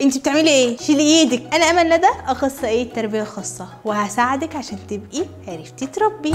انت بتعملي ايه؟ شيلي ايدك. انا امل ندى، اخصائية تربيه خاصة، وهساعدك عشان تبقي عرفتي تربي.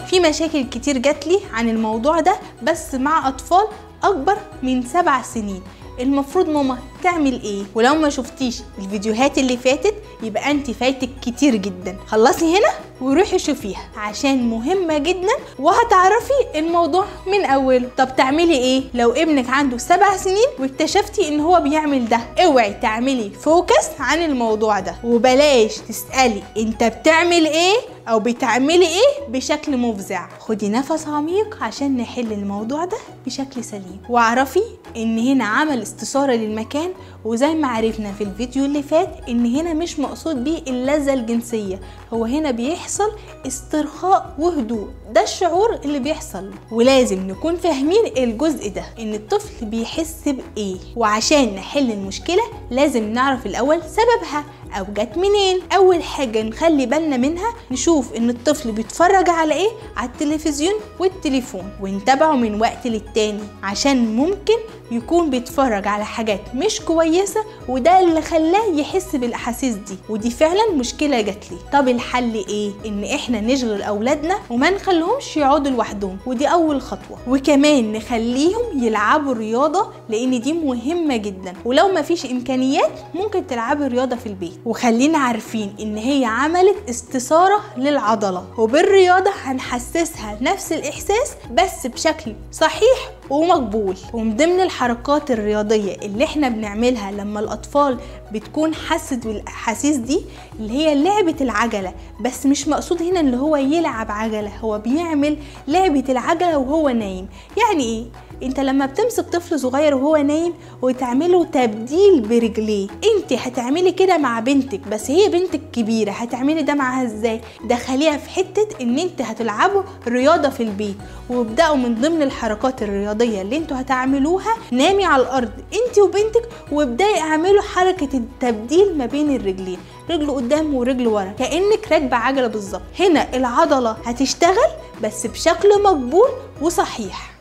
في مشاكل كتير جاتلي عن الموضوع ده، بس مع اطفال اكبر من 7 سنين. المفروض ماما تعمل ايه؟ ولو ما شفتيش الفيديوهات اللي فاتت يبقى انت فايتك كتير جدا. خلصي هنا وروحي شوفيها عشان مهمة جدا وهتعرفي الموضوع من اوله. طب تعملي ايه لو ابنك عنده 7 سنين واكتشفتي ان هو بيعمل ده؟ اوعي تعملي focus عن الموضوع ده، وبلاش تسألي انت بتعمل ايه او بتعملي ايه بشكل مفزع. خدي نفس عميق عشان نحل الموضوع ده بشكل سليم، واعرفي ان هنا عمل استثارة للمكان، وزي ما عرفنا في الفيديو اللي فات ان هنا مش مقصود بيه اللذة الجنسية، هو هنا بيحصل استرخاء وهدوء، ده الشعور اللي بيحصل، ولازم نكون فاهمين الجزء ده ان الطفل بيحس بايه. وعشان نحل المشكلة لازم نعرف الاول سببها او جت منين. اول حاجة نخلي بالنا منها نشوف ان الطفل بيتفرج على ايه على التلفزيون والتليفون، ونتابعه من وقت للتاني عشان ممكن يكون بيتفرج على حاجات مش كويسة، وده اللي خلاه يحس بالاحاسيس دي، ودي فعلا مشكلة جاتلي. طب الحل ايه؟ ان احنا نشغل اولادنا وما نخليهمش يقعدوا لوحدهم، ودي اول خطوة. وكمان نخليهم يلعبوا رياضة لان دي مهمة جدا، ولو ما فيش امكانيات ممكن تلعبوا رياضة في البيت. وخلينا عارفين ان هي عملت استثارة للعضلة، وبالرياضة هنحسسها نفس الاحساس بس بشكل صحيح ومقبول. ومن ضمن الحركات الرياضية اللي احنا بنعملها لما الأطفال بتكون حست بالأحاسيس دي اللي هي لعبة العجلة، بس مش مقصود هنا اللي هو يلعب عجلة، هو بيعمل لعبة العجلة وهو نايم. يعني ايه؟ انت لما بتمسك طفل صغير وهو نايم وتعمله تبديل برجليه، انت هتعملي كده مع بنتك، بس هي بنتك كبيرة هتعملي ده معاها ازاي؟ دخليها في حتة ان انت هتلعبوا رياضة في البيت، وابدأوا من ضمن الحركات الرياضية اللي انتوا هتعملوها نامي على الارض انت وبنتك، وابدأي اعملوا حركة التبديل ما بين الرجلين، رجل قدام ورجل ورا، كأنك راكبة عجلة بالظبط. هنا العضلة هتشتغل بس بشكل مقبول وصحيح.